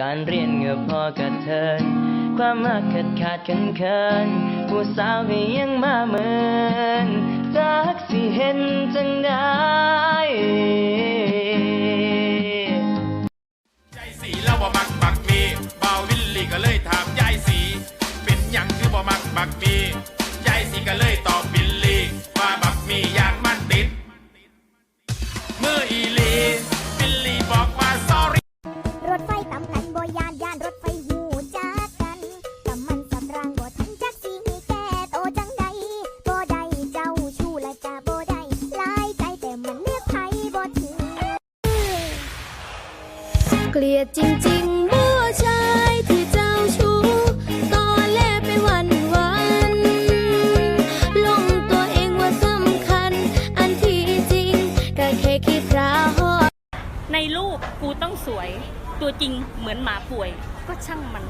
ການຮຽນກໍພໍຂາດເຂີນ ຄວາມຮັກຂາດຂາດເຂີນໆ ຜູ້ສາວກໍຍັງມາເມີນ ຈັກຊິເຮັດຈັ່ງໃດ. ຍາຍສີລາວບໍ່ມັກບັກໝີ່ ບ່າວວິນລີກໍເລີຍຖາມຍາຍສີ ເປັນຫຍັງຄືບໍ່ມັກບັກໝີ່? ຍາຍສີກໍເລີຍຕອບວິນລີວ່າ ບັກໝີ່ຢ່າງມັນຕິດມືອີ່ຫຼີ ວິນລີບອກວ່າ sorry. ລົດໄຟຕຳກັນບໍ່ຢ້ານ ຢ້ານລົດໄຟຮູ້ຈັກກັນ ກຳມັນສຳຣາງບໍ່ທັນຈັກຊິແກ້ໂຕຈັ່ງໃດ ບໍ່ໄດ້ເຈົ້າຊູ້ລະກະບໍ່ໄດ້ຫຼາຍໃຈ ແຕ່ມັນເລືອກໃຜບໍ່ຖືກ. ເກລີຍດຈິງໆ ຜູ້ຊາຍທີ່ເຈົ້າຊູ້ ຕໍແຫຼໄປວັນໆ ຫຼົງຕົວເອງວ່າສຳຄັນ ອັນທີ່ຈິງກະແຄ່ຂີ້ພຣາຮອດ. ໃນຮູບກູຕ້ອງສວຍ ຕົວຈິງເໝືອນໝາປ່ວຍ ກໍຊ່າງມັນ.